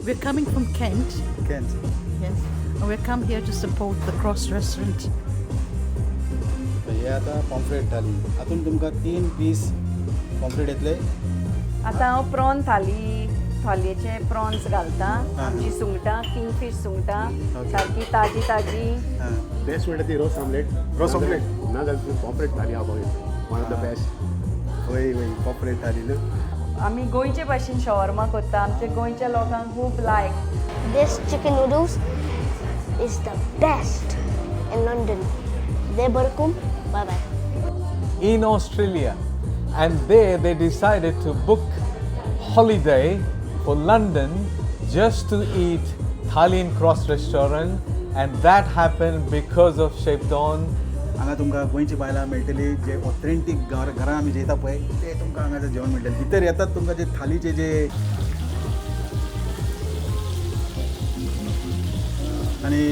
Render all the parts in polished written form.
We're coming from Kent. Kent. Yes. And we've come here to support the Cross Restaurant. हे आतां pomfret थाली. हातून तुमकां 3 piece pomfret येतले. आतां हांव प्रॉन थाली, थालयेचे प्रॉन्स घालता. आमची सुंगटां, किंगफीश सुंगटां सारकी ताजी ताजी. बेस्ट म्हणटा ती रोस आमलेट. रोस आमलेट. ना जाल्यार पॉम्फ्रेट थाली हांव वन ऑफ the best. वय वय, पॉम्फ्रेट थाली न्हू. आमी गोंयचे भाशेन शॉवर्मा करता. आमच्या गोंयच्या लोकांक खूब लायक. This chicken noodles is the best in London. De Barkum, bye bye. In Australia, and there they decided to book holiday for London just to eat thali in Cross Restaurant, and that happened because of Chef Don. हांगा तुमकां गोंयची बायलां मेळटली, जे authentic घरां आमी जेयता पळय ते तुमकां हांगाचें जेवण मेळटलें. भितर येतात तुमकां जे थालीचे जे आनी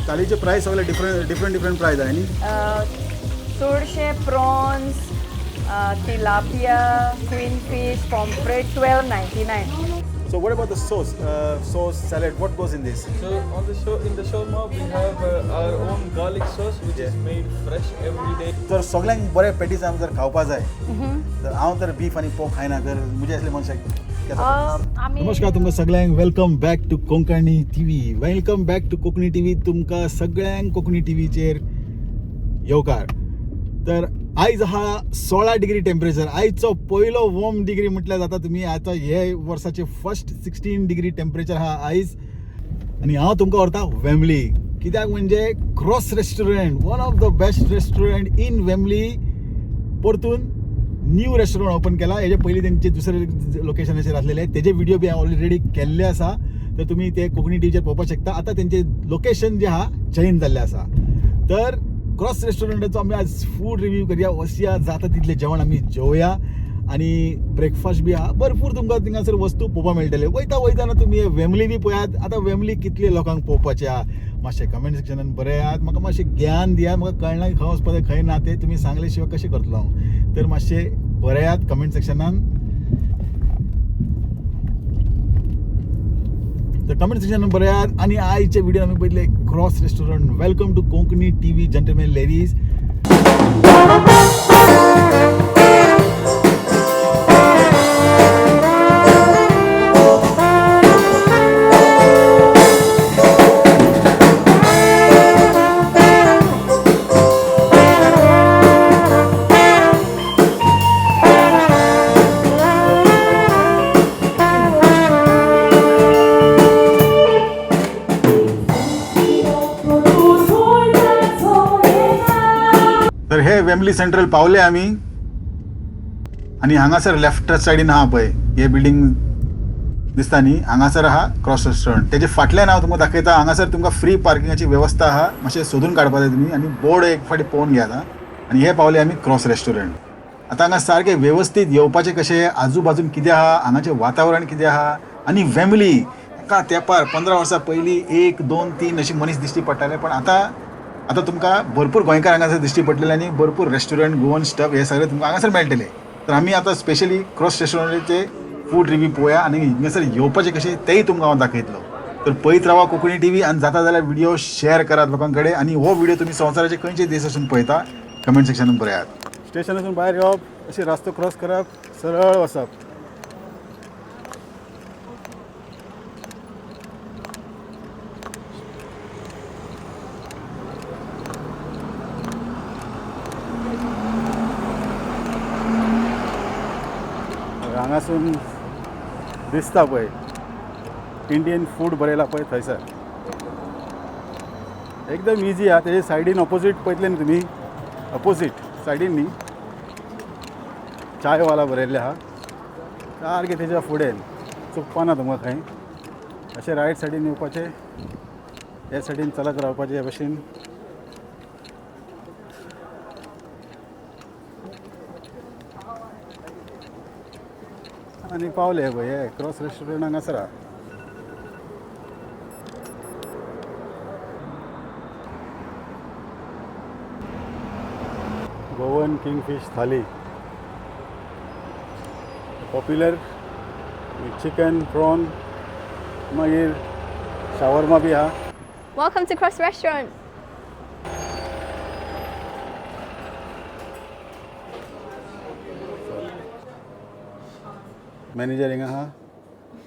थालीचे प्रायस सगळे डिफरंट डिफरंट डिफरंट प्रायस आहा न्ही. चडशे prawns, tilapia, queen fish, pomfret 12.99. So what about the sauce? Sauce, salad, what goes in this? So on the show, in the shawarma, we have our own garlic sauce, which is made fresh every day. तर सगळ्यांक बरे patties आमी जर खावपा जाय तर हांव तर बीफ आनी पोर्क खायना, तर म्हजे असले मनशाक आमी नमस्कार तुमकां सगळ्यांक, welcome back to Konkani TV. Welcome back to Konkani TV. तुमकां सगळ्यांक कोंकणी टीव्हीचेर येवकार. तर आयज आहा 16 डिग्री टेम्परेचर. आयचो पयलो वॉर्म डिग्री म्हटल्यार जाता तुमी. आतां हे वर्साचे फर्स्ट 16 डिग्री टेम्परेचर आहा आयज. आनी हांव तुमकां व्हरता वेम्बली. कित्याक म्हणजे Cross restaurant, one of the best restaurant in Wembley, परतून न्यू रेस्टॉरंट ओपन केला. हेजे पयलीं तेंचे दुसरे लोकेशनाचेर आसलेले, तेजे व्हिडिओ बी हांवें ऑलरेडी केल्ले आसा, तर तुमी ते कोंकणी टीव्हीचेर पळोवपाक शकता. आतां तेंचे लोकेशन जें आहा चेंज जाल्लें आसा. तर क्रॉस रेस्टॉरंटाचो आमी आज फूड रिव्यू करया. वचया, जाता तितलें जेवण आमी जेवया आनी ब्रेकफास्ट बी आहा भरपूर. तुमकां थिंगासर वस्तू पळोवपाक मेळटले. वयता वयताना तुमी वेमली बी पळयात. आतां वेमली कितले लोकांक पळोवपाचें आहा, मातशें कमेंट सेक्शनान बरयात. म्हाका मातशें ज्ञान दियात. म्हाका कळना खंय वचपाचें खंय ना तें तुमी सांगले शिवाय कशें करतलो हांव. तर मातशें बरयात कमेंट सेक्शनान. तर कमेंट सेक्शनान बरयात. आनी आयचे व्हिडिओ आमी पळयतले Cross restaurant. Welcome to Konkani TV, gentlemen, ladies. तर हे वेम्बली सेंट्रल पावले आमी. आनी हांगासर लेफ्ट सायडीन आहा पळय हे बिल्डींग दिसता न्ही, हांगासर आहा क्रॉस रेस्टॉरंट. तेजे फाटल्यान हांव तुमकां दाखयता. हांगासर तुमकां फ्री पार्किंगाची वेवस्था आहा. मातशें सोदून काडपा जाय तुमी आनी बोर्ड एक फावटी पळोवन घेयात. आनी हे पावले आमी क्रॉस रेस्टॉरंट. आतां हांगा सारकें वेवस्थीत येवपाचें कशें, आजू बाजून कितें आहा, हांगाचें वातावरण कितें आहा. आनी वेम्बली एका तेंपार 15 वर्सां पयलीं 1 2 3 अशी मनीस दिश्टी पडटाले, पण आतां आतां तुमकां भरपूर गोंयकार हांगासर दिश्टी पडटले आनी भरपूर रेस्टॉरंट, गोवन स्टफ हे सगळे तुमकां हांगासर मेळटले. तर आमी आतां स्पेशली क्रॉस रेस्टॉरंटाचे फूड रिव्यू पळोवया आनी हिंगासर येवपाचें कशें तेंय तुमकां हांव दाखयतलो. तर पळयत रावा कोंकणी टीव्ही आनी जाता जाल्यार व्हिडिओ शेअर करात लोकां कडेन. आनी हो व्हिडिओ तुमी संवसाराचे खंयचे देशासून पळयता कमेंट सेक्शनान बरयात. स्टेशनासून भायर येवप, अशें रस्तो क्रॉस करप, सरळ वचप. हांगासून दिसता पळय इंडियन फूड बरयला पळय थंयसर. एकदम इजी आहा. तेजे सायडीन ऑपोजीट पळयतले न्ही तुमी, ऑपोजीट सायडीन न्ही चायवाला बरयल्लें आहा सारकें तेज्या फुडें. चुकपाना तुमकां खंय. अशें रायट सायडीन येवपाचें, ह्या सायडीन चलत रावपाचें ह्या भशेन. आनी पावले पळय हे क्रॉस रेस्टॉरंट हांगासर आहा. Goan kingfish thali, popular chicken, prawn, मागीर शावरमा बी आहा. Welcome to Cross Restaurant. Manager हिंगा आहा.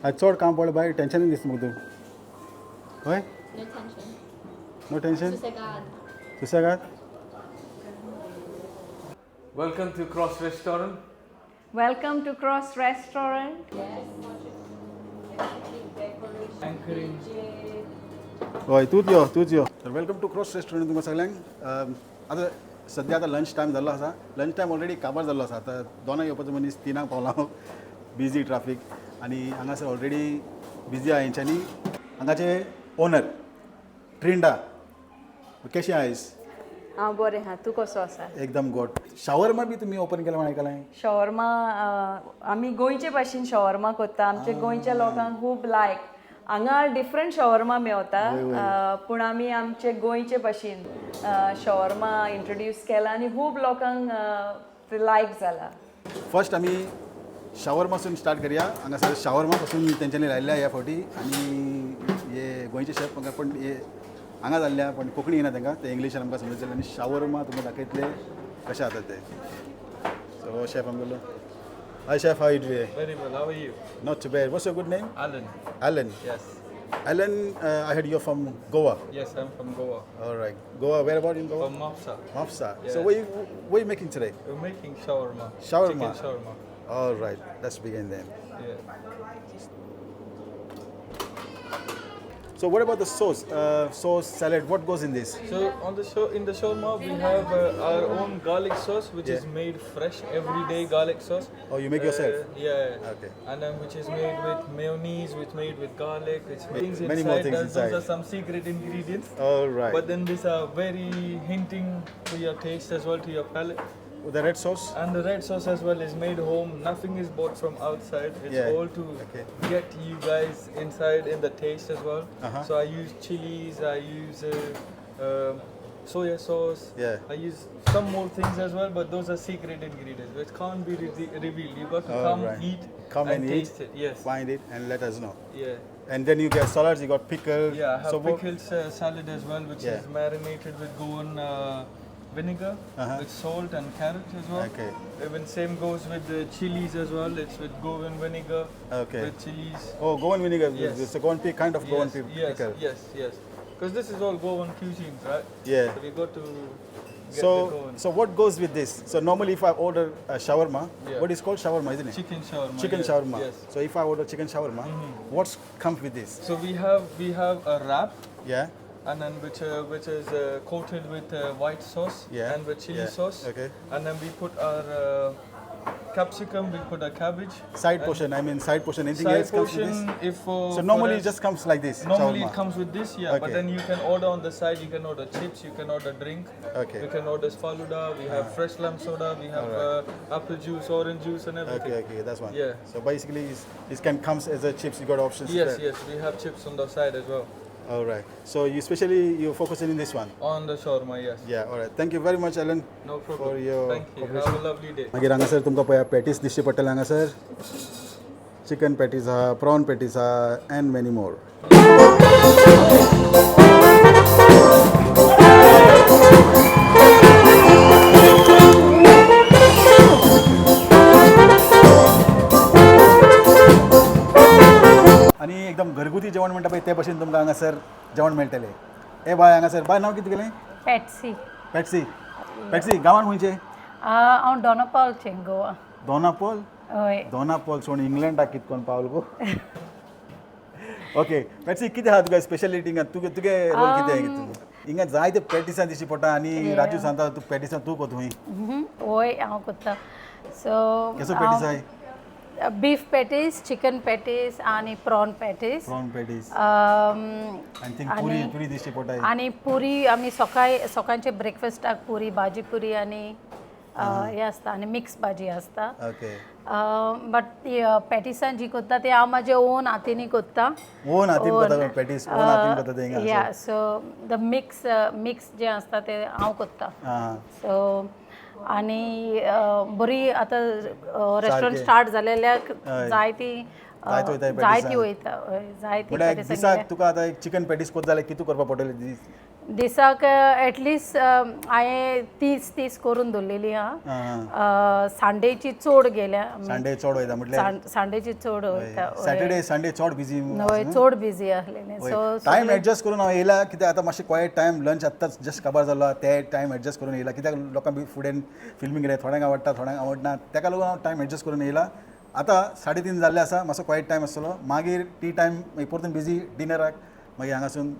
आज चड काम पडलें बाय, टेन्शन दिसता म्हाका तूं. हय, नो टेन्शन, सुसेगाद. Welcome to Cross Restaurant. Welcome to Cross Restaurant. Anchoring. हय, तूंच यो, तूंच यो. तर welcome to cross restaurant तुमकां सगळ्यांक. आतां सद्या आतां लंच टायम जाल्लो आसा. लंच टायम ऑलरेडी काबार जाल्लो आसा. आतां दोनाक येवपाचो मनीस तिनाक पावला हांव. बिजी ट्राफीक आनी हांगासर ऑलरेडी बिजी आहा हेंच्यांनी. हांगाचे ओनर ट्रिंडा, कशें आयज? हांव बरें आहा, तूं कसो आसा? एकदम गोड. शावरमा बी तुमी ओपन केला म्हण आयकलां. शॉवर्मा, आमी गोंयचे भाशेन शॉवर्मा करता. आमच्या गोंयच्या लोकांक खूब लायक. हांगा डिफरंट शॉवर्मा मेवता, पूण आमी आमचे गोंयचे भाशेन शॉवर्मा इंट्रोड्यूस केला आनी खूब लोकांक लायक जाला. फर्स्ट आमी शावरमासून स्टार्ट करया. हांगासर शावरमा पासून तेंच्यांनी लायिल्ल्या ह्या फावटी. आनी हे गोंयचे शेफ म्हाका, पण हे हांगा जाल्ल्या, पण कोंकणी येना तांकां, ते इंग्लिशान आमकां समजतले. आनी शावरमा तुमकां दाखयतले कशें जाता ते. सो शेफ आमगेलो. Hi chef, how you doing? Very well. How are you? Not too bad. What's your good name? Alan. Alan. Yes. Alan, I heard you're from Goa. Yes, I'm from Goa. All right. Goa, where about in Goa? From Mapsa. Mapsa. Yeah. So what are you making today? We're making shawarma. Shawarma. Chicken shawarma. All right. Let's begin then. Yeah. So what about the sauce? Sauce, salad, what goes in this? So on the show, in the shawarma, we have our own garlic sauce, which is made fresh every day. Garlic sauce. Oh, you make yourself? Yeah. Okay. And then which is made with mayonnaise, which made with garlic. It's things Many inside. More things Those inside. are some secret ingredients. All right. But then these are very hinting to your taste as well, to your palate. The red sauce? And the red sauce as well is made home. Nothing is bought from outside. It's Yeah. all to Okay. get you guys inside in the taste as well. So I use chilies, I use soya sauce. Yeah. I use some more things as well, but those are secret ingredients which can't be revealed. You got to All come right. eat, Come and eat. taste it. Yes. Find it and let us know. Yeah. And then you get salads, you got pickle. Yeah, I have So what- pickles salad as well, which Yeah. is marinated with Goan vinegar, with salt and carrot as well. Okay. Even same goes with the chilies as well. It's with Goan vinegar. Okay. With chilies. Oh, Goan vinegar. Yes. It's a Goan kind of Goan Yes, yes, pickle. yes, yes. Because this is all Goan cuisines, right? Yeah. So we got to get the So, Goan. so what goes with this? So normally if I order a shawarma, Yeah. what is called shawarma, isn't it? Chicken shawarma. Chicken yes, shawarma. Yes. So if I order chicken shawarma, what's comes with this? So we have a wrap. Yeah. And then which is coated with white sauce Yeah, and with chili yeah, sauce. okay. And then we put our capsicum, we put a cabbage. Side and portion, I mean side portion. Anything Side else comes with portion, this? if for, So normally for it just comes like this. Normally shawarma. it comes with this, yeah. But Okay. then you can order on the side. You can order chips. You can order drink. Okay. You can order faluda. We have fresh lamb soda. We have apple juice, orange juice, and everything. Okay, okay, that's one. Yeah. So basically, it can comes as a chips. You got options. Yes, there. yes. We have chips on the side as well. All right. So you especially you're focusing in this one. On the shawarma, yes. Yeah. All right. Thank you very much, Alan. No problem. For your Thank you. cooperation. Have a lovely day. मागीर हांगासर तुमकां पळया patties दिश्टी पडटले. हांगासर chicken patties आहा, prawn patties आहा and many more. आनी एकदम घरगुती जेवण म्हणटा पळय ते भशेन तुमकां हांगासर जेवण मेळटलें. ए बाय, हांगासर बाय, नांव कितें तुगेलें? पॅट्सी. पॅट्सी. पॅट्सी, गांवान खंयचें? हांव दोनापावलचें, गोवा. दोनापोल? हय. दोनापोल सोड इंग्लंडाक कित कोण पावल गो. ओके पॅट्सी, कितें आहा तुगे स्पेशलिटी हिंगा? तुगे तुगे रोल कितें तुगें? हिंगा जायते पॅटिसां दिश्टी पडटा आनी राजू सांगता तूं पॅटिसां तूं कोता खंय. वय, हांव कोत्ता. सो केसो पॅटीस आहाय? बीफ पॅटीस, चिकन पॅटीस आनी प्रॉन पॅटीस. प्रॉन पॅटीस आनी थिंग पुरी, पुरी दिश्टी पडटा. आनी पुरी आमी सकाळी सकाळचे ब्रेकफास्टाक पुरी, भाजी पुरी आनी हें आसता आनी मिक्स भाजी आसता. ओके. बट पॅटिसां जी कोत्ता ते हांव म्हाजे ओन हातींनी कोत्ता. ओन हातीन कोत्ता पॅटीस, ओन हातीन कोत्ता ते हिंगा. या, सो the mix mix जें आसता ते हांव कोत्ता. आं. सो आनी बरी आतां रेस्टॉरंट सारकें. स्टार्ट जालेल्याक हय. जायती जायते वयता जायती पॅटीसान. वयता, हय, जायती म्हळ्यार पॅटीसान दिसाक गेल्या. तुका आतां एक चिकन पॅटीस कोत जाल्यार कितू करपा पडटलें दीस? दिसाक एटलिस्ट हांवें 30 करून दवरलेली आहा. सांडेची चड गेल्या. संडे चड वयता म्हटल्यार? सांडेची चड वयता. सॅटर्डे संडे चड बिजी. हय, चड बिजी आसलेले. सो टायम एडजस्ट करून हांव येयला, कित्याक आतां मातशें क्वायट टायम, लंच आत्ताच जस्ट काबार जालो, ते टायम एडजस्ट करून येयला, कित्याक लोकांक बी फुडें फिल्मींग गेले, थोड्यांक आवडटा, थोड्यांक आवडना, तेका लागून हांव टायम एडजस्ट करून येयला. आतां 3:30 जाल्ले आसा, मातसो क्वायट टायम आसतलो, मागीर टी टायम, मागीर परतून बिजी डिनराक, मागीर हांगासून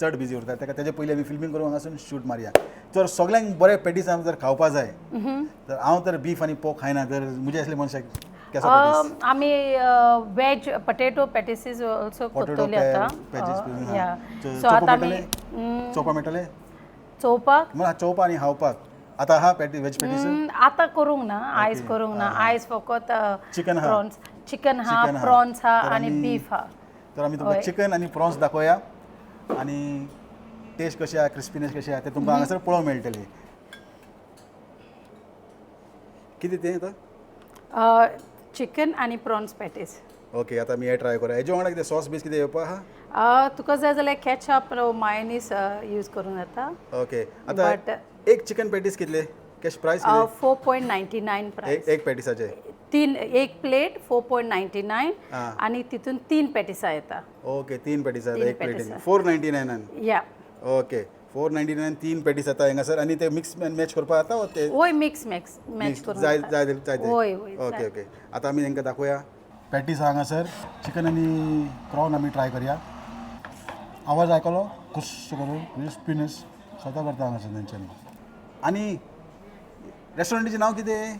चड बिजी उरता. तेका तेजे पयलीं आमी फिल्मींग करून हांगासून शूट मारया. तर सगळ्यांक बरे पॅटीस हांव जर खावपा जाय तर हांव तर बीफ आनी पोक खायना, तर म्हजे असले मनशाक केसो patties? आमी veg potato patties also potato कोत्तोली आतां. पॅटीस. या, सो आतां आमी चोवपा मेळटले? चोवपाक म्हणल्यार चोवपा आनी खावपाक आतां आहा पॅटी, वेज पॅटीस? आतां करूंक ना, आयज करूंक ना, आयज फकत चिकन आहा. प्रॉन्स, चिकन हा, चिकन आहा. प्रॉन्स हा तर आनी बीफ हा. तर आमी तुमकां हय. चिकन आनी प्रॉन्स दाखोवया आनी टेस्ट कशी आहा, क्रिस्पीनेस कशी आहा ते तुमकां हांगासर पळोवंक मेळटली. कितें तें आतां? चिकन आनी प्रॉन्स पॅटीस. ओके, आतां आमी हें ट्राय करूया. हेजे वांगडा कितें सॉस बीस कितें येवपा आहा? तुका जाय जाल्यार केचप, मायोनीस यूज करूंक जाता. ओके, आतां But- एक चिकन पॅटीस कितले कॅश प्रायस कितें? 4.99 प्रायस. एक पॅटीसाचे? तीन, एक प्लेट 4.99 आनी तितून 3 पॅटीसां येता. ओके, 3 पॅटीस येता तीन एक प्लेटीन. पॅटीसां. 4.99? या. ओके, 4.99 3 पॅटीस येता हांगासर. आनी ते मिक्स मॅच करपा जाता वो ते? वय, मिक्स मिक्स मॅच करूंक जाय जाता. जाय जाय ते? वय वय. ओके ओके, आतां आमी तांकां दाखोवया. पॅटीस हांगासर चिकन आनी प्रॉन आमी ट्राय करया. आवाज आयकलो कुस्स करून, क्रिस्पीनेस स्वता करता हांगासर तेंच्यांनी. आनी रेस्टॉरंटाचें नांव कितें?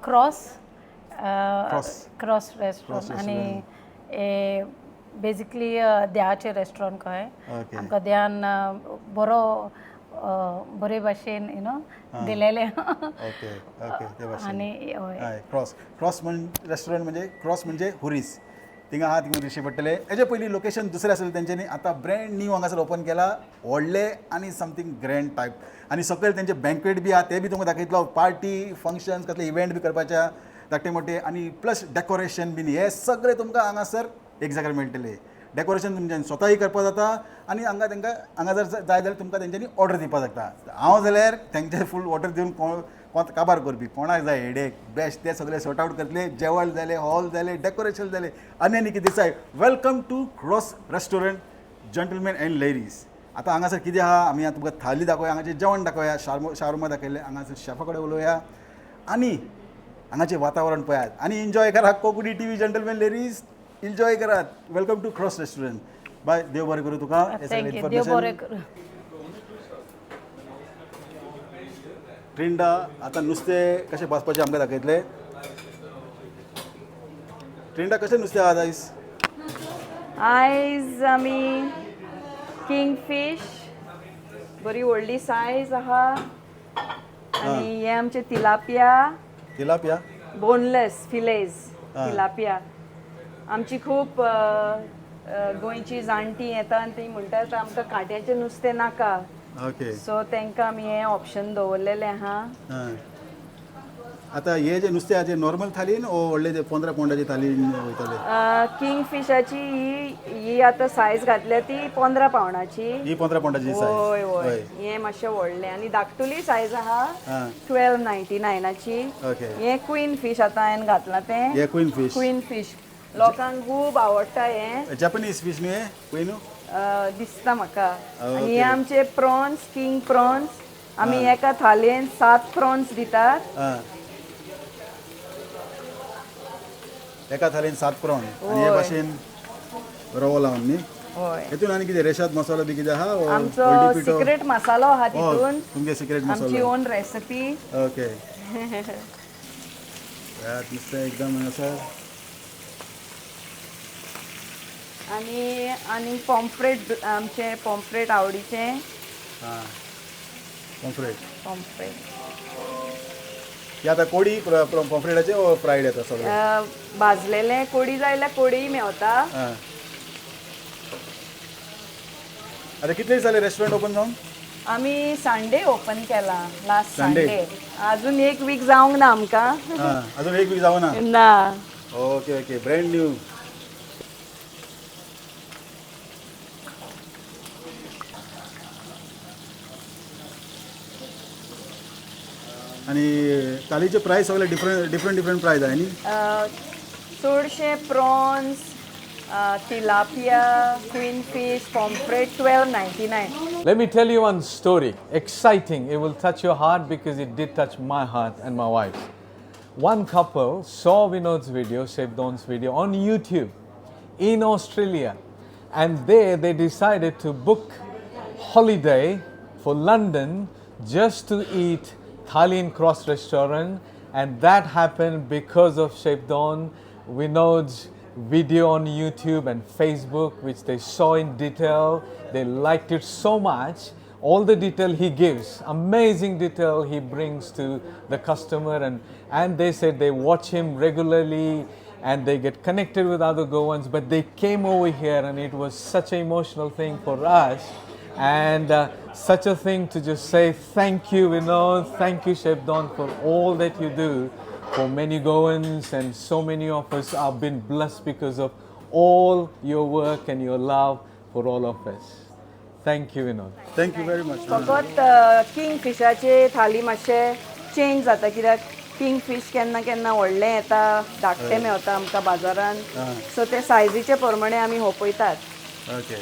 Cross. Cross. Cross restaurant. Cross. आनी बेजिकली देवाचें रेस्टॉरंट कहें. आमकां देवान बरो बरे भाशेन you know दिलेलें. ओके ओके, ते भाशेन. आनी हय. हय, क्रॉस, क्रॉस म्हण रेस्टॉरंट म्हणजे क्रॉस म्हणजे हुरीस थिंगा आहा, थिंगा दिश्टी पडटले. हेजे पयलीं लोकेशन दुसरें आसलें तेंच्यांनी, आतां ब्रँड न्यू हांगासर ओपन केला, व्हडलें आनी समथींग ग्रँड टायप. आनी सकयल तेंचे बँक्वेट बी आहा, ते बी तुमकां दाखयतलो. पार्टी फंक्शन्स कसले इव्हेंट बी करपाचे आहा धाकटे मोठे, आनी प्लस डेकोरेशन बीन हे सगळें तुमकां हांगासर एक जाग्यार मेळटलें. डेकोरेशन तुमच्यान स्वताय करपाक जाता आनी हांगा तांकां हांगा जर जाय जाल्यार तुमकां तेंच्यांनी ऑर्डर दिवपाक जाता. हांव जाल्यार तेंचे फूल ऑर्डर दिवन कोण काबार करपी, कोणाक जाय हेडेक बेस्ट ते सगळे सॉर्ट आउट करतले. जेवण जालें, हॉल जालें, डेकोरेशन जालें, आनी आनी कितें जाय. Welcome to Cross restaurant, gentlemen and ladies. आतां हांगासर कितें आहा, आमी आतां तुमकां थाली दाखोवया, हांगाचें जेवण दाखोवया, शावरमा दाखयलें, हांगासर शेफा कडेन उलोवया आनी हांगाचें वातावरण पळयात आनी एन्जॉय करात. Konkani TV gentlemen ladies enjoy करात. Welcome to Cross restaurant. बाय, देव बरें करूं तुका. हें सगळें thank you, देव इन्फॉर्मेशन. बरें करूं. ट्रिंडा आतां नुस्तें कशें भाजपाचें आमकां दाखयतलें. ट्रिंडा, कशें नुस्तें आहा आयज? आयज आमी किंग फिश, बरी व्हडली सायज आहा. आनी हे आमचे tilapia. Tilapia. Boneless fillets tilapia. आमची खूब अ, अ, गोंयची जाणटी येता आनी ती म्हणटात आमकां कांट्याचें नुस्तें नाका. सो तांकां आमी हें ऑप्शन दवरलेलें आहा. आं, आतां हे जे नुस्तें आहा, जे नॉर्मल थालीन ओ व्हडले ते 15 पौंडाचे थालीन वयताले? किंग फिशाची ही ही आतां सायज घातल्या ती 15 पावंडाची. ही 15 पौंडाची सायज? हय हय, हे मातशें व्हडलें आनी धाकटुली सायज आहा 12.99ची. हे क्वीन फिश आतां हांवें घातलां तें. हे क्वीन फिश. क्वीन फिश लोकांक खूब आवडटा हें. जॅपनीज फिश न्हय हे क्वीन? दिसता म्हाका. आनी हे आमचे प्रॉन्स, किंग प्रॉन्स. आमी एका थालयेन 7 प्रॉन्स दितात. आं, एका थालीन 7 प्रॉन आनी हे भाशेन रवो लावन न्ही? हय. हेतून आनी कितें रेशाद मसालो बी कितें आहा ओ आमचो हळदी पिठो? सिक्रेट मसालो आहा तितून. तुमगे सिक्रेट आमची मसालो. Own recipe. ओके, नुस्तें एकदम हांगासर. आनी आनी पॉम्फ्रेट, आमचे पॉम्फ्रेट आवडीचें. हां, पॉम्फ्रेट. पॉम्फ्रेट. ही आतां कोडी पॉम्फ्रेटाचे ओ फ्रायड येता सगळें? भाजलेले कोडी जाय जाल्यार कोडीय मेवता. हां, आतां कितले दीस जाले रेस्टॉरंट ओपन जावन? आमी संडे ओपन केला, लास्ट Sunday. Sunday. अजून एक वीक जावंक ना आमकां. हां, अजून एक वीक जावना? ना. Okay okay, brand new. आनी थालीचे प्रायस सगळे डिफरंट डिफरंट डिफरंट प्रायस आहा न्ही? चडशे prawns, tilapia, queen fish, pomfret 12.99. Let me tell you one story. Exciting. It will touch your heart because it did touch my heart and my wife's. One couple saw Vinod's video, Chef Don's video on YouTube in Australia, and there they decided to book holiday for London just to eat Thali in Cross restaurant, and that happened because of Chef Don, Vinod's video on YouTube and Facebook, which they saw in detail. They liked it so much. All the detail he gives, amazing detail he brings to the customer, and they said they watch him regularly and they get connected with other Goans, but they came over here and it was such an emotional thing for us, and such a thing to just say thank you, Vinod, thank you, Chef Don, for all that you do for many Goans, and so many of us have been blessed because of all your work and your love for all of us. Thank you, Vinod. Thank you very much. फकत king फिशाचे थाली मातशे change जाता, कित्याक king fish केन्ना केन्ना व्हडलें येता, धाकटें मेवता आमकां बाजारान. सो ते सायजीचे प्रमाणे आमी होपयतात. ओके.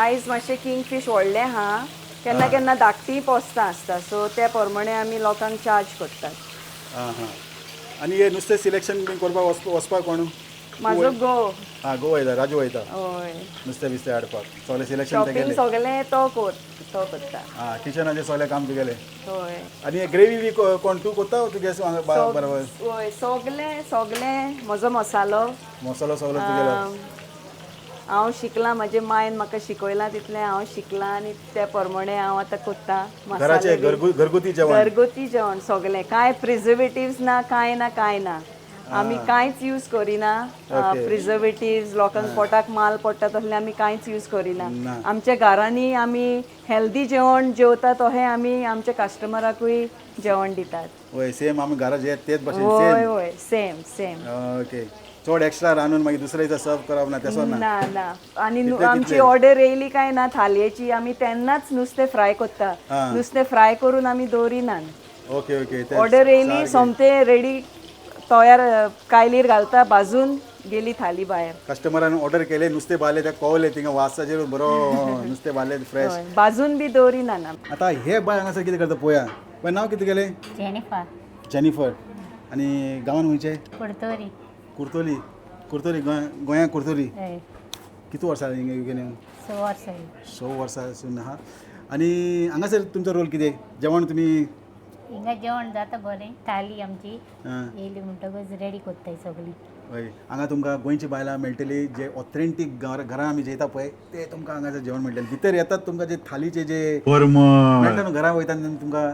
आयज मातशें किंग फिश व्हडलें आहा, केन्ना केन्ना धाकटीं पोस्तां आसता, सो ते प्रमाणे आमी लोकांक चार्ज करतात. आं हां, आनी हे नुस्तें सिलेक्शन बीन करपाक वचपाक कोण? म्हाजो घोव. आं, घोव वयता, राजू वयता? हय. नुस्तें बिस्तें हाडपाक सगळें सिलेक्शन शॉपिंग तेगेलें? सगळें तो तो करता. आं, किचनाचें सगळें काम तुगेलें? हय. आनी हे ग्रेवी बी कोण तूं करता ओ तुगे बरोबर? हय, सगळें सगळें म्हजो मसालो. मसालो सगळो तुगेलो? हांव शिकलां, म्हजे मायन म्हाका शिकयलां तितलें हांव शिकलां आनी ते प्रमाणे हांव आतां करता. घराचें घरगुती जेवण. घरगुती जेवण सगळें, कांय प्रिजर्वेटिव्स ना, कांय ना, कांय ना. आमी कांयच यूज करिना प्रिजर्वेटिव्स. लोकांक पोटाक माल पडटा तसलें आमी कांयच यूज करिना. आमच्या घरांनी आमी हेल्दी जेवण जेवता, तशें आमी आमच्या कस्टमराकूय जेवण दितात. वय, सेम आमी घरा जे तेच भशेन. हय. सेम. हय, सेम सेम. ओके, चड एक्स्ट्रा रांदून मागीर दुसरे दिसा सर्व करप ना, तसो ना? ना ना. आनी तितले आमची तितले. ऑर्डर येयली काय ना थालयेची, आमी तेन्नाच नुस्तें फ्राय करता. नुस्तें फ्राय करून आमी दवरिनात. ओके ओके तेच ऑर्डर येयली, सारकें. सोमतें रेडी तयार, कायलीर घालता, भाजून गेली थाली भायर. कस्टमरान ऑर्डर केले, नुस्तें भाजलें, ते कोवले थिंगा वासाचेर बरो नुस्तें भाजलें फ्रेश. हय, भाजून बी दवरिना आमी. आतां हे बाय हांगासर कितें करता पोया. बाय, नांव कितें गेलें? जेनिफर. जेनिफर. आनी गांवान खंयचें? कुडतोरी. कुर्तोली. कुर्तोली, गोंय, गोंया कुर्तोली. हय. कितू वर्सां हिंगा गेले? 6 वर्सां. 6 वर्सां आसून आहा. आनी हांगासर तुमचो रोल कितें, जेवण तुमी? हिंगा जेवण जाता बरें, थाली आमची आं. येयली म्हणटकच रेडी कोत्ताय सगळी. हय, हांगा तुमकां गोंयची बायलां मेळटली, जे ऑथेंटीक घरां आमी जेयता पळय ते तुमकां हांगासर जेवण मेळटलें. भितर येतात तुमकां जे थालीचे जे मेळटा न्हू, घरा वयता तेन्ना तुमकां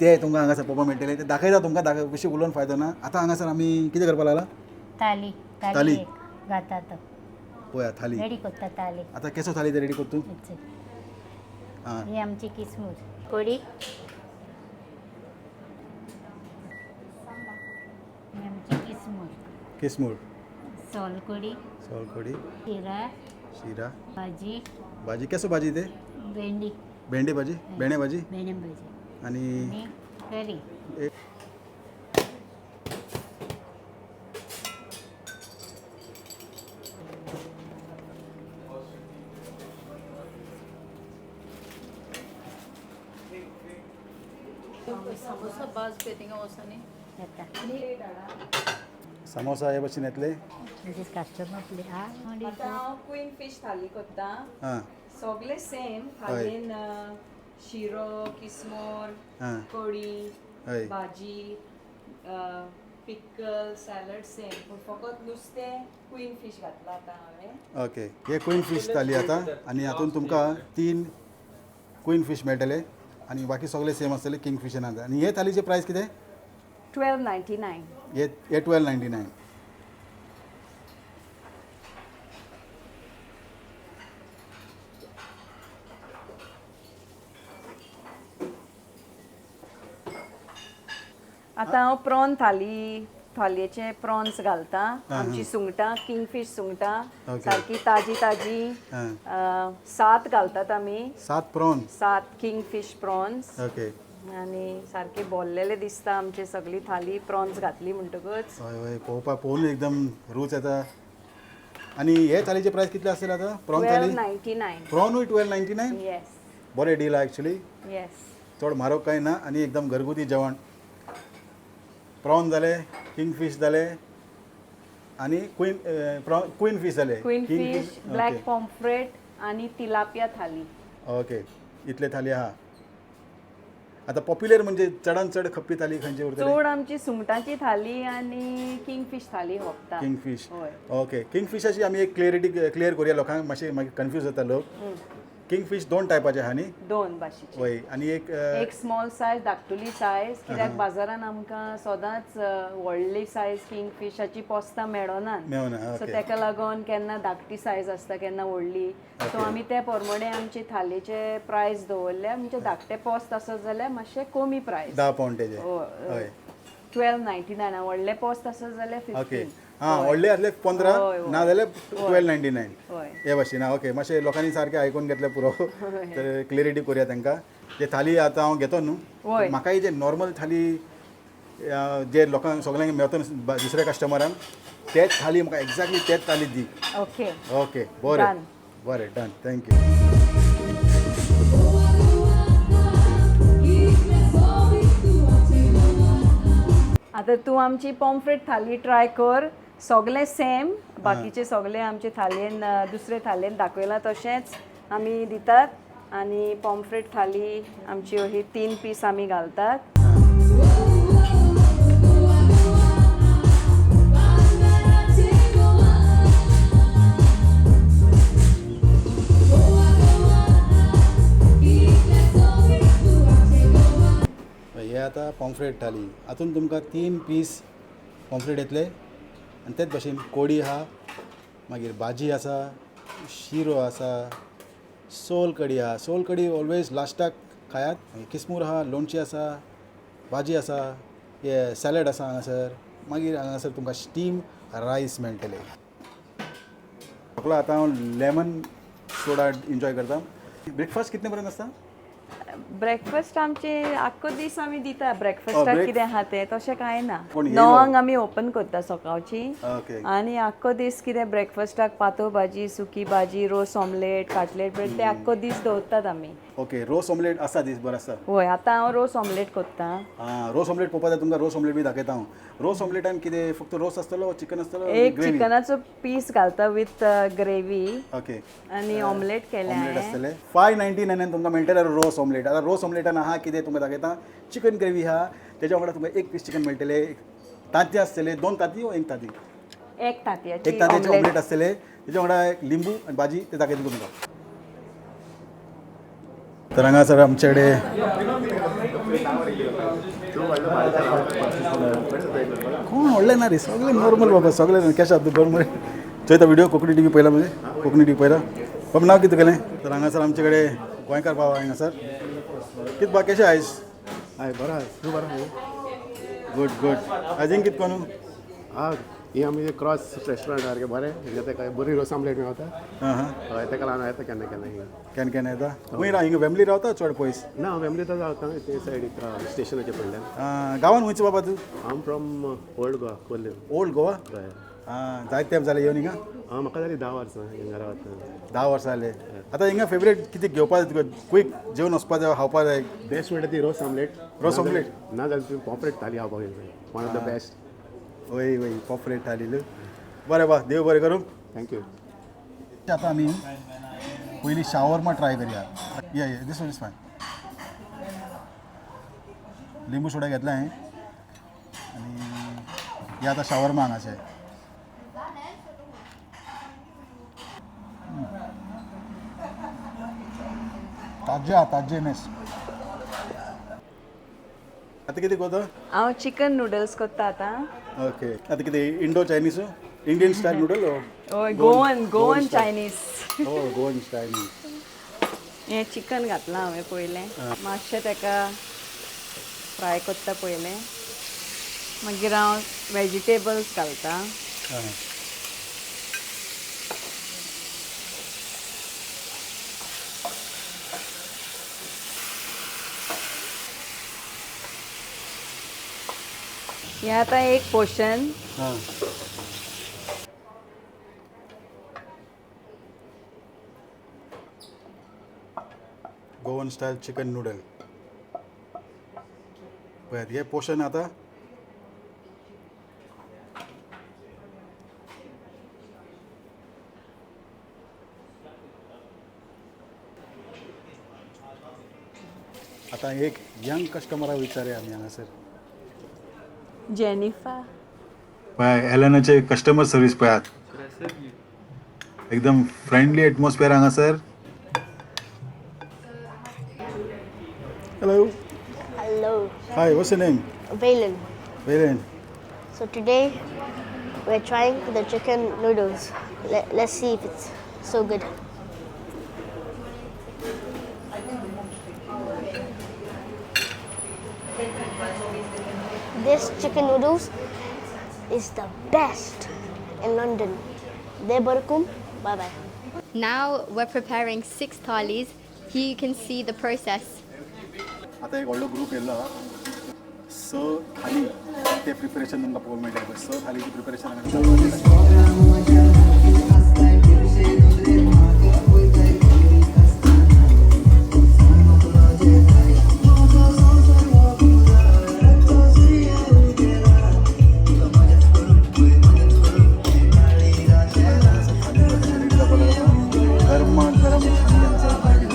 ते तुमकां हांगासर पळोवपाक मेळटलें. ते दाखयता तुमकां, दाखय बेश्टे उलोवन फायदो ना. आतां हांगासर आमी कितें करपाक लागला? थाली. थाली. थाली एक घाता तो. पळया थाली. रेडी कोत्ता थाली. आतां केसो थाली ते रेडी करता तूं? आं. ही आमची किसमूर कोडी, ही आमची किसमूर. किसमूर. सोलकोडी. सोलकोडी. शिरा. शिरा. भाजी. भाजी केसो भाजी ते? भेंडी. भेंडे भाजी, भेंडे भाजी. भेंडे भाजी. आनी आनी करी. सामोसा भाज पळय थिंगा वचोनी. येता. सामोसा हे भशेन येतले. कस्टमर प्ले आतां हांव क्वीन फिश थाली करता. आं. सगळे सेम थालयेन, शिरो, किसमोर, कडी, भाजी, पिकल, सॅलड सेम, पूण फकत नुस्तें क्वीन फिश घातलां आतां हांवें. ओके, हे क्वीन फिश थाली आतां, आनी हातून तुमकां 3 क्वीन फिश मेळटले आनी बाकी सगळे सेम आसतले, किंग फिश ना. आनी हे थालीचे प्रायस कितें? 12.99. हे हे 12.99. आतां हांव प्रॉन थाली, थालयेचे प्रॉन्स घालता. आमची सुंगटां, किंग फिश सुंगटां, सारकी ताजी ताजी. 7 घालतात आमी. 7 prawn? 7 king fish prawns. Okay. आनी सारके बोल्लेले दिसता आमचे सगळी थाली प्रॉन्स घातली म्हणटकच. हय हय, पळोवपाक पळोवन एकदम रूच येता. आनी हे थालीचे प्रायस कितले आसतले आतां? प्रॉन 12 थाली 99. प्रॉनूय 12.99? येस. बरें डील आहा एक्चुली. येस. चड म्हारग कांय ना आनी एकदम घरगुती जेवण. प्रॉन जाले, किंग फीश जाले आनी क्वीन प्रॉन क्वीन फीश जाले. Queen king fish, black pomfret आनी तिलापिया थाली. ओके, इतले थाली आहा. आतां पॉप्युलर म्हणजे चडान चड खपपी थाली खंयची उरतली? चड आमची सुंगटाची थाली आनी किंग फीश थाली खपता. King fish. हय. ओके, किंग फिशाची आमी एक क्लियरिटी क्लियर करुया लोकांक, मातशें मागीर कन्फ्यूज जाता लोक. किंग फिश दोन टायपाचे आहा न्ही? दोन भाशेची. वय, आनी एक एक स्मॉल सायज, धाकटुली सायज, कित्याक बाजारान आमकां सदांच व्हडली सायज किंग फिशाची पोस्तां मेळनात. मेवना. So okay. तेका लागून केन्ना धाकटी सायज आसता, केन्ना व्हडली. सो आमी ते प्रमाणे आमचे थालीचे प्रायस दवरल्या. म्हणजे धाकटे पोस्त आसत जाल्यार मातशें कमी प्रायस. 10 पावंड तेजे. हय. 12.99. व्हडले पोस्त आसत जाल्यार ओके 15. हां, व्हडले आसले 15, हय, हय. ना जाल्यार 12.99. हय. हे भाशेन. ओके, मातशें लोकांनी सारकें आयकून घेतलें पुरो, तर क्लियरिटी करुया तांकां. जे थाली आतां हांव घेतो न्हू, म्हाकाय जे नॉर्मल थाली जे लोकांक सगल्यांक मेळता न्हू दुसऱ्या कस्टमरांक, तेच थाली म्हाका एग्जॅक्टली तेच थाली दी. ओके. ओके, बरें. Done. बरें, डन, thank you. आतां तूं आमची पॉम्फ्रेट थाली ट्राय कर. सगलें सेम, बाकीचे सगळे आमचे थालयेन दुसरे थालयेन दाखयलां तशेंच आमी दितात. आनी पॉम्फ्रेट थाली आमची ही तीन पीस आमी घालतात. हे आतां पॉम्फ्रेट थाली. हातून तुमकां तीन पीस पॉम्फ्रेट येतले आनी तेच भाशेन कोडी आहा, मागीर भाजी आसा, शिरो आसा, सोल कडी आहा. सोल कडी ऑलवेज लास्टाक खायात. मागीर किस्मूर आहा, लोणचें आसा, भाजी आसा, हे सॅलड आसा हांगासर. मागीर हांगासर तुमकां स्टीम रायस मेळटले. सगळो आतां हांव लेमन सोडा एन्जॉय करता. ब्रेकफास्ट कितले पर्यंत आसता? ब्रेकफास्ट आमचे आख्खो दीस आमी दिता ब्रेकफास्टाक. कितें आहा तें तशें कांय ना. कोण येयलो? 9 आंक आमी ओपन करता सकाळची आनी आख्खो दीस कितें ब्रेकफास्टाक पातो भाजी, सुकी भाजी, रोस ऑमलेट, काटलेट ब्रेड ते आख्खो दीस दवरतात आमी. ओके, रोस ऑमलेट आसा दीसभर आसता? हय, आतां हांव रोस ऑमलेट करता. आं, रोस ऑमलेट पळोवपा जाय तुमकां, रोस ऑमलेट बी दाखयता हांव. रोस ऑमलेटान कितें, फक्त रोस आसतलो, चिकन आसतलो? एक ग्रेवी? चिकनाचो पीस घालता विथ ग्रेवी आनी ऑमलेट केलें ऑमलेट हांवें. आसतले. 5.99 तुमकां मेळटले रोस ऑमलेट. आतां रोस ऑमलेटान आहा कितें तुमकां दाखयता. चिकन ग्रेवी आहा, तेच्या वांगडा तुमकां एक पीस चिकन मेळटले, तांती आसतले, दोन तांती वो एक तांती? एक तांतयाची. एक तांतयाचे ऑमलेट आसतले, तेच्या वांगडा एक लिंबू आनी भाजी. ते दाखयता तुमकां. तर हांगासर आमचे कडेन कोण व्हडलें ना रे, सगळें नॉर्मल बाबा, सगळें कशें आसा तूं? बरें मरे? चोयता व्हिडिओ कोंकणी टीव्ही पयला म्हणजे कोंकणी टीव्ही पयला. बाबा, नांव कितें तुगेलें? तर हांगासर आमचे कडेन गोंयकार बाबा हांगासर. कितें बा, कशें आयज? हय, बरो आहा. तूं बरो आहा? Good good. आजीन कितें कोनू? आं, ही आमी क्रॉस रेस्टोरंट सारकें बरें म्हणजे तेका बरी रोस आमलेट मेळटा. हां हां हय, तेका लागून येता केन्ना केन्ना हिंगा. केन्ना केन्ना येता? खंय राव, हिंगा फॅमिली रावता चड पयस? ना, फॅमिली तर रावता ते सायडीक स्टेशनाच्या कडल्यान. गांवान खंयचो बाबा तूं? हांव फ्रॉम ओल्ड गोवा, कोल्ले. ओल्ड गोवा. हय. आं, जायते तेंप जाले येवन हिंगा? आं, म्हाका जाली 10 वर्सां हिंगा रावता. 10 वर्सां जाले. आतां हिंगा फेवरेट कितें घेवपा जाय तुका, क्वीक जेवन वचपा जाय, खावपा जाय? बेस्ट म्हणटा ती रोस आमलेट. रोस ऑमलेट? ना जाल्यार तुमी पॉपरेट थाली खावपाक जाय, वन ऑफ the best. वय वय, पॉपरेट थाली. बरें बा, देव बरें करूं. Thank you. आतां आमी पयलीं शावरमा ट्राय करया. ये ये, this one is fine. लिंबू सोडा घेतला हांवें आनी हे आतां शावरमा हांगाचे. ताज्जे आहा, ताज्जे मेस. आतां कितें करता? हांव चिकन नुडल्स करता आतां. ओके, आतां कितें, Indo Chinese, Indian style noodle? हय, गोवन गोवन चायनीज. हो, गोवन चायनीज. हें चिकन घातलां हांवें पयलें. मातशें ताका फ्राय करता पयलें, मागीर हांव वेजिटेबल्स घालता. आं. हें आतां एक पोर्शन. हां. Goan style chicken noodle. पळयात हे पोर्शन आतां. आतां एक यंग कस्टमराक विचारया आमी हांगासर. जेनिफा. पळय, एलनाचे कस्टमर सर्वीस पळयात. Should I serve you? एकदम फ्रेंडली एटमॉस्फियर हांगासर. Hello. Hello. Hi, what's your name? Valen. Valen. So today we're trying the chicken noodles. Let's see if it's so good. This chicken noodles is the best in London. De Barkum. Bye bye. Now we're preparing 6 thalis. Here you can see the process. आतां एक व्हडलो group येयल्लो आहा. स थाली ते preparation तुमकां पळोवंक मेळटलें पळय. स थालीची प्रिपरेशन हांगा चालू आसा. गरमा गरम थाली हांगासर ready.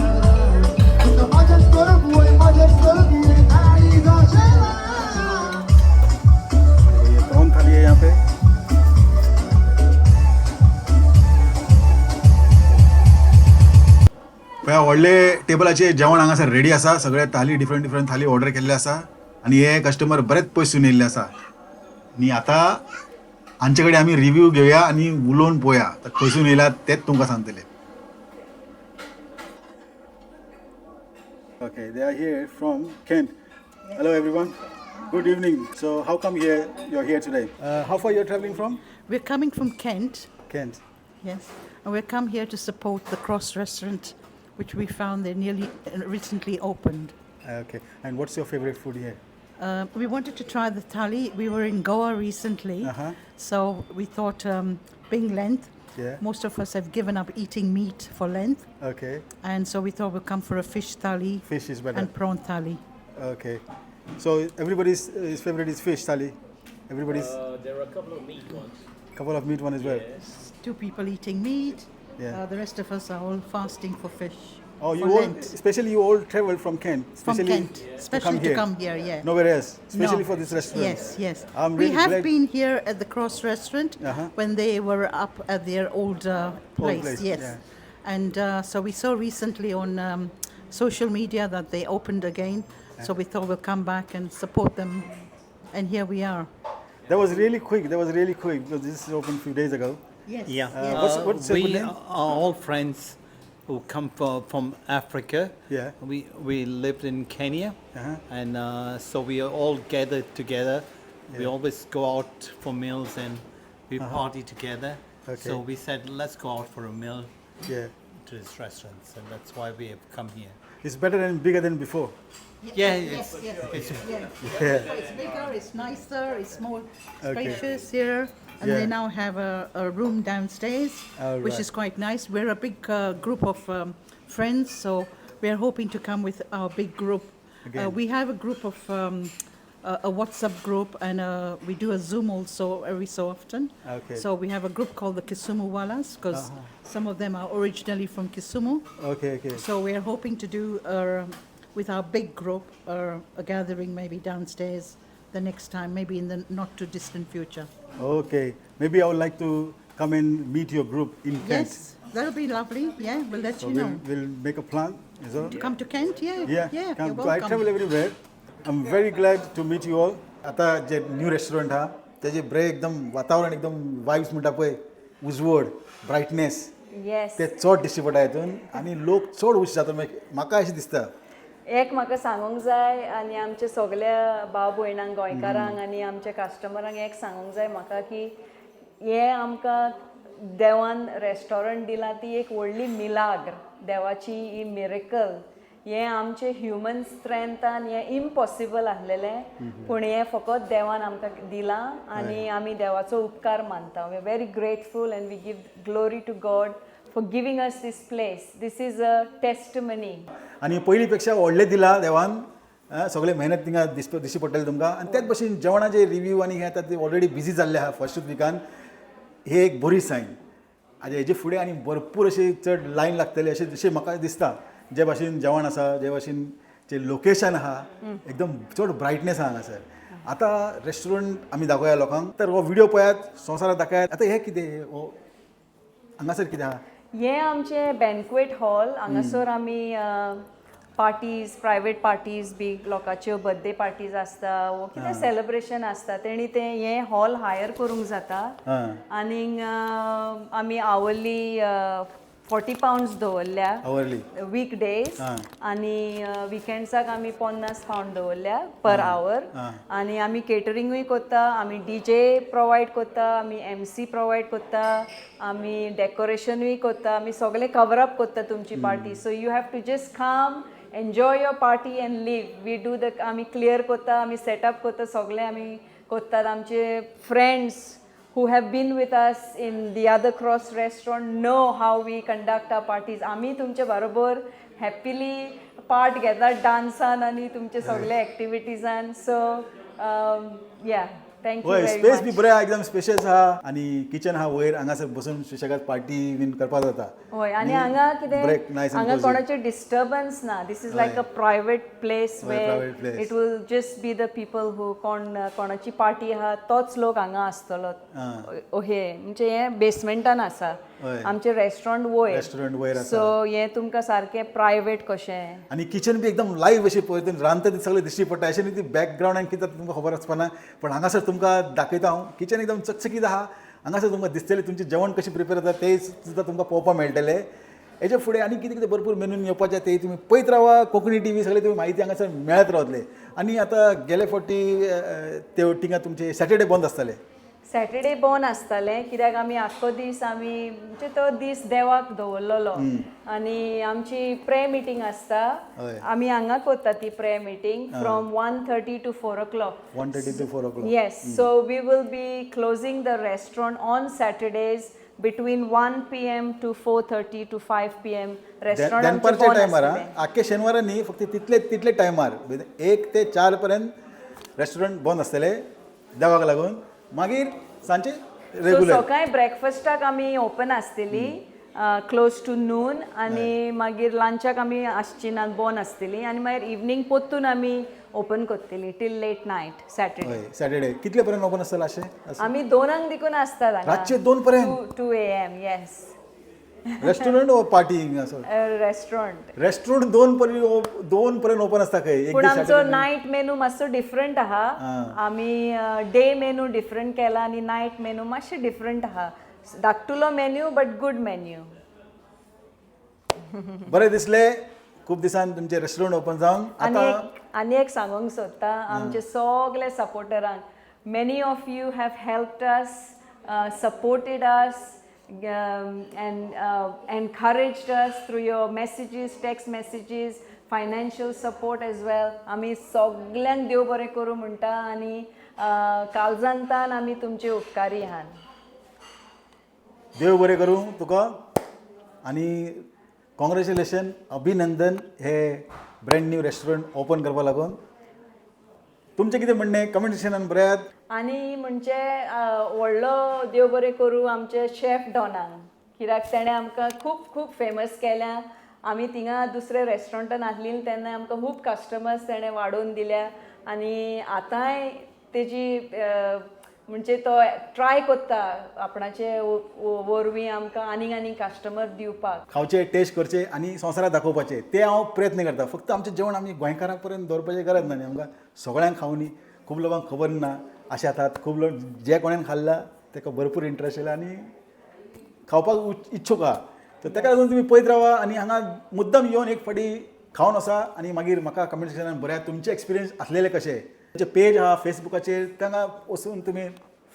देखो, ये प्रॉन थाली है यहाँ पे. पळया, व्हडले टेबलाचेर जेवण हांगासर रेडी आसा. सगळे थाली, डिफरंट डिफरंट थाली ऑर्डर केल्ले आसा आनी हे कस्टमर बरेच पयसून येयल्ले आसा आनी आतां हांचे कडेन आमी रिव्यू घेवया आनी उलोवन पळोवया. आतां खंयसून येयला तेच तुमकां सांगतले. Okay, they are here from Kent. Hello everyone. Good evening. So how come here you're here today? How far you're traveling from? We're coming from Kent, Kent. Yes, and we've come here to support the Cross Restaurant, which we found they nearly recently opened. Okay. And what's your favorite food here? We wanted to try the thali. We were in Goa recently, so we thought, being Lent, most of us have given up eating meat for Lent, and so we thought we'll come for a fish thali Fish is better. And prawn thali. Okay. So everybody's his favorite is fish thali. Everybody's There are a couple of meat ones. Couple of meat one as well. Two people eating meat. The rest of us are all fasting for fish. Oh, you For all, Lent. Especially you all traveled from Kent. From Especially Kent, to especially come to here. come here, yeah. Nowhere else. Especially No. for this restaurant. Yes. I'm We really have glad. Been here at the Cross Restaurant when they were up at their old place. Place, yes. Yeah. And so we saw recently on social media that they opened again. So we thought we'll come back and support them. And here we are. That was really quick. That was really quick because this is opened a few days ago. Yes. Yeah. What's your We good name? Are all friends who come from Africa. We lived in Kenya, and so we are all gathered together. We always go out for meals and we party together. So we said, let's go out for a meal to this restaurant, and that's why we have come here. It's better and bigger than before. Yeah, Yes, yes. So it's bigger, it's nicer, it's more spacious here. And they now have a room downstairs, which is quite nice. We're a big group of friends, so we're hoping to come with our big group. Again. We have a group of a WhatsApp group, and we do a Zoom also every so often. So we have a group called the Kisumu Walas because some of them are originally from Kisumu. So we are hoping to do with our big group a gathering maybe downstairs the next time, maybe in the not too distant future. Okay. Maybe I would like to come and meet your group in Kent. Yes, that'll be lovely. Yeah, we'll let So you we'll, know. we'll make a plan. Is that? To come to Kent, yeah. Yeah, Yeah, come. You're So I welcome. travel everywhere. I'm very glad to meet you all. आता जे new restaurant हा त्याचे बरे एकदम वातावरण, एकदम vibes म्हणटा पळय, उजवड, brightness ते चड दिश्टी पडटा हितून आनी लोक चड उश जाता म्हाका अशें दिसता. एक म्हाका सांगूंक जाय आनी आमच्या सगल्या भाव भयणांक, गोंयकारांक आनी आमच्या कस्टमरांक एक सांगूंक जाय म्हाका की हें आमकां देवान रेस्टॉरंट दिलां ती एक व्हडली मिलाग्र, देवाची ही मिरेकल. हें आमचे ह्युमन स्ट्रेंथान हें इम्पॉसिबल आसलेलें, पूण हें फकत देवान आमकां दिलां आनी आमी देवाचो उपकार मानता. We are very grateful and we give glory to God for giving us this place. This is a testimony. आनी पयलीं पेक्षा व्हडलें दिलां देवान. सगळे मेहनत थिंगा दिसची पडटली तुमकां. आनी त्याच भशेन जेवणाचे रिव्यू आनी हे आतां ते ऑलरेडी बिजी जाल्ले आहा फर्स्ट विकान, हे एक बरी सायन. आनी हेजे फुडें आनी भरपूर अशी चड लायन लागतली अशें जशें म्हाका दिसता. जे भाशेन जेवण आसा, जे भाशेन जे लोकेशन आहा, एकदम चड ब्रायटनेस आहा हांगासर. आतां रेस्टॉरंट आमी दाखोवया लोकांक, तर हो व्हिडियो पळयात, संवसाराक दाखयात. आतां हें कितें, हो हांगासर कितें आहा? हें आमचें बँक्वेट हॉल. हांगासर आमी पार्टीज, प्रायवेट पार्टीज बी, लोकांच्यो बर्थडे पार्टीज आसता वो कितें सेलिब्रेशन आसता, तेणी तें हें हॉल हायर करूंक जाता. आनीक आमी आवरली £40 दवरल्या आवरली वीक डेज आनी विकेंड्साक आमी £50 दवरल्या पर आवर. आनी आमी केटरिंगूय करता, आमी डीजे प्रोवायड करता, आमी एमसी प्रोवायड करता, आमी डेकोरेशनूय करता, आमी सगळें कवर अप करता तुमची party. So you have to just come, enjoy your party and leave. We do the आमी क्लियर करता, आमी सेटअप करता, सगळें आमी करतात. आमचे friends who have been with us in the other Cross restaurant know how we conduct our parties. आमी तुमचे बरोबर हॅपिली पार्ट घेतात डान्सान आनी तुमचे सगळे एक्टिविटीजान. सो या, thank you हय, व्हेरी स्पेस बी मच. बरें आहा, एकदम स्पेशियस आहा आनी किचन आहा वयर. हांगासर बसून सुशेगाद पार्टी बीन करपाक जाता. हय, आनी हांगा कितें ब्रेक नायस. हांगा कोणाचें डिस्टर्बन्स ना. This is like a private place where private place. It will just be the people who कोण कोणाची पार्टी आहा तोच लोक हांगा आसतलो. हे म्हणजे हें बेसमेंटान आसा. आमचें रेस्टॉरंट वयर. रेस्टॉरंट वयर आसा. सो हें तुमकां सारकें प्रायवेट कशें. आनी किचन बी एकदम लायव्ह अशें पळय, रांदता ते सगळें दिश्टी पडटा. अशें न्ही ती बॅकग्रावंड आनी कितें तुमकां खबर आसपाना, पण हांगासर तुमकां दाखयता हांव, किचन एकदम चकचकीत आहा. हांगासर तुमकां दिसतलें तुमचें जेवण कशें प्रिपेर जाता तें सुद्दां तुमकां पळोवपाक मेळटलें. हेच्या फुडें आनी कितें कितें भरपूर मेनून येवपाचें तें तुमी पळयत रावा कोंकणी टीव्ही. सगळें तुमी म्हायती हांगासर मेळत रावतले. आनी आतां गेले फावटी ते थिंगा तुमचे सॅटर्डे बंद आसताले. सॅटर्डे बंद आसतालें कित्याक आमी आख्खो दीस आमी म्हणजे तो दीस देवाक दवरलेलो आनी आमची प्रेयर मिटींग आसता. आमी हांगा करता ती prayer meeting from 1:30 to 4 o'clock. 1:30 to 4 o'clock. Yes, so we will be closing the restaurant on Saturdays between 1 p.m. to 4:30 to 5 p.m. Restaurant आमचें दनपारच्या बंद टायमार. आसतलें. आख्खे शेनवारा न्ही, फक्त तितले तितले टायमार 1 ते 4 पर्यंत रेस्टॉरंट बंद आसतले देवाक लागून. मागीर सांजचे सो रेगुलर. सकाळी ब्रेकफास्टाक आमी ओपन आसतली क्लोज टू नून आनी मागीर लंचाक आमी आसची ना, बंद आसतली आनी मागीर इवनींग परतून आमी ओपन करतली टील लेट नायट सॅटर्डे. हय, सॅटर्डे कितले पर्यंत ओपन आसतलें अशें अशें? आमी 2क देखून आसतात हांगा. रातचे 2 पर्यंत? 2 a.m., yes. Restaurant ओ पार्टी असो? रेस्टॉरंट. रेस्टॉरंट 2 पर्यंत ओपन आसता खंय एक पूण दीस आमचो Saturday. नायट मेनू मातसो डिफरंट आहा. आमी डे मेनू डिफरंट केला आनी नायट मेनू मातशें डिफरंट आहा. धाकटुलो मेन्यू बट गुड मेन्यू. बरें दिसलें खूब दिसान तुमचें रेस्टॉरंट ओपन जावन. आनी आतां एक सांगूंक सोदता आमचे सगळे सपोर्टरांक. Many of you have helped us, supported us and encouraged us through your messages, text messages, financial support as well. आमी सगल्यांक देव बरें करूं म्हणटा आनी काळजांतान आमी तुमचे उपकारी आहात. देव बरें करूं तुका आनी कॉंग्रेच्युलेशन, अभिनंदन हे ब्रँड न्यू रेस्टॉरंट ओपन करपा लागून. तुमचें कितें म्हणणें कमेंट सेक्शनान बरयात. आनी म्हणजे व्हडलो देव बरें करूं आमचे शेफ डॉनाक, कित्याक तेणें आमकां खूब खूब फेमस केल्या. आमी थिंगा दुसऱ्या रेस्टॉरंटान आसलीं तेन्ना आमकां खूब कस्टमर्स तेणें वाडोवन दिल्या आनी आतांय तेजी म्हणजे तो ट्राय करता आपणाचे वरवीं आमकां आनीक आनीक कस्टमर दिवपाक. खावचे, टेस्ट करचे आनी संवसाराक दाखोवपाचे ते हांव प्रयत्न करता. फक्त आमचें जेवण आमी गोंयकारां पर्यंत दवरपाची गरज ना न्ही, आमकां सगळ्यांक खावनी. खूब लोकांक खबर ना अशें आतां खूब लोक जे कोणेन खाल्ला ताका भरपूर इंट्रस्ट येयला आनी खावपाक इच्छूक आहा. तर ताका लागून तुमी पळयत रावा आनी हांगा मुद्दम येवन एक फावटी खावन वचा आनी मागीर म्हाका कमेंट सेक्शनान बरयात तुमचे एक्सपिरियन्स आसलेले कशे. तुमचे पेज आहा फेसबुकाचेर, तांगा वचून तुमी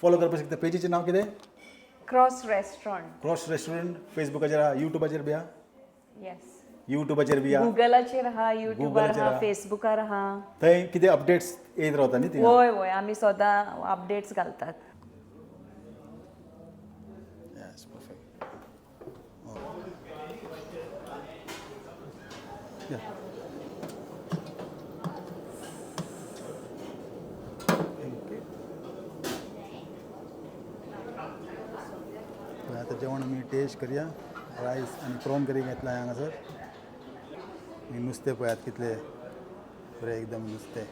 फॉलो करपाक शकता. पेजीचें नांव कितें? Cross restaurant. Cross restaurant फेसबुकाचेर आहा, युट्यूबाचेर बी आहा. येस. युट्यूबाचेर बी आहा. गुगलाचेर आहा, युट्यूबार गुगलाचेर आहा, आहा. फेसबुकार आहा. थंय कितें अपडेट्स येयत रावता न्ही थिंगा? वय वय, आमी सदां अपडेट्स घालतात. Yes, perfect. Oh. Yeah. Thank you. पळय आतां जेवण आमी टेस्ट करया. रायस आनी प्रॉन करी घेतला हांगासर. आनी नुस्तें पळयात कितलें बरें, एकदम नुस्तें.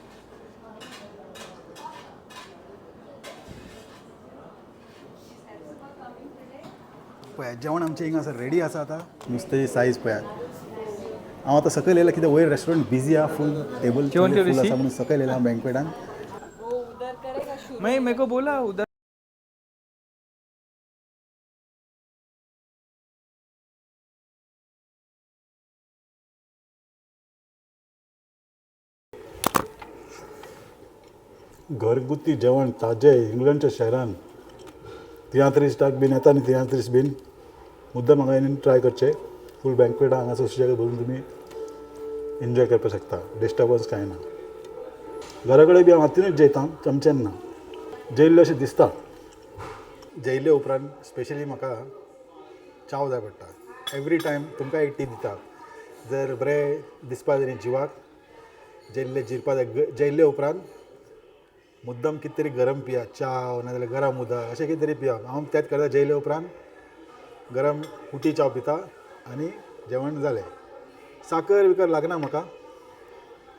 पळयात जेवण आमचें हिंगासर रेडी आसा. आतां नुस्त्याची सायज पळयात. हांव आतां सकयल येयला कित्याक वयर रेस्टॉरंट बिजी आहा, फूल टेबल जेवण फूल केलें आसा म्हणून सकयल येयला हांव बँक्वेटान. मैं मेरे को बोला उधर. घरगुती जेवण ताजें इंग्लंडच्या शहरान. तियात्रिस्टाक बीन येता न्ही, तियात्रिस्ट बीन मुद्दम हांगा येवन ट्राय करचें. फूल बँक्वेट हांगासर सुशेगाद भरून तुमी एन्जॉय करपाक शकता. डिस्टर्बन्स कांय ना. घरा कडेन बी हांव हातीनूच जेयता, चमच्यान ना. जेयल्लें अशें दिसता. जेयले उपरांत स्पेशली म्हाका च्याव जाय पडटा एवरी टायम. तुमकां एक टीप दिता, जर बरें दिसपा जाय न्ही जिवाक, जेयल्लें जिरपा जाय, जेयल्ले उपरांत मुद्दम कितें तरी गरम पिया. च्याव नाजाल्यार गरम उदक अशें कितें तरी पिया. हांव तेंच करता, जेयले उपरांत गरम उटी च्याव पिता आनी जेवण जालें. साकर बिकर लागना म्हाका.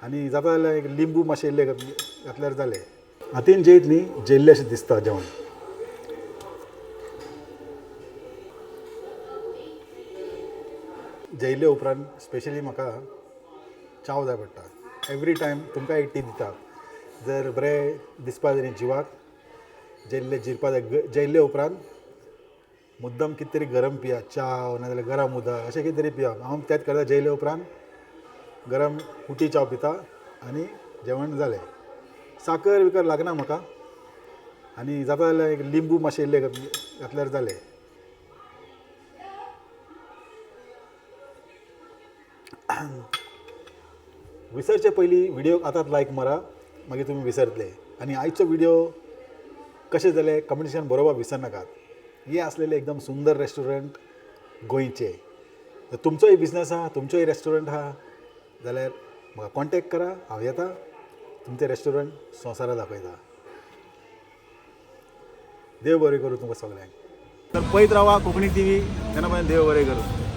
आनी जाता जाल्यार एक लिंबू मातशें इल्लें घातल्यार जालें. हातीन जेयत न्ही, जेयल्लें अशें दिसता जेवण. जेयले उपरांत स्पेशली म्हाका च्याव जाय पडटा एवरी टायम. तुमकां एक टीप दिता, जर बरें दिसपा जाय न्ही जिवाक, जेयल्लें जिरपा जाय, जेयल्ले उपरांत मुद्दम कितें तरी गरम पिया. च्याव नाजाल्यार गरम उदक अशें कितें तरी पिया. हांव तेंच करता, जेयले उपरांत गरम उटी च्याव पिता आनी जेवण जालें. साकर बिकर लागना म्हाका. आनी जाता जाल्यार एक लिंबू मातशें इल्लें घातल्यार जालें. विसरचे पयलीं व्हिडियोक आतांच लायक मारा, मागीर तुमी विसरतले. आनी आयचो व्हिडियो कशें जालें कमेंट बरोवपाक विसरनाकात. हे आसलेलें एकदम सुंदर रेस्टॉरंट गोंयचें. तर तुमचोय बिजनस आहा, तुमचोय रेस्टॉरंट आहा जाल्यार म्हाका कॉन्टेक्ट करा. हांव येता, तुमचें रेस्टॉरंट संवसारा दाखयता. देव बरें करूं तुमकां सगल्यांक. तर पळयत रावा कोंकणी टीव्ही. तेन्ना पर्यंत देव बरें करूं.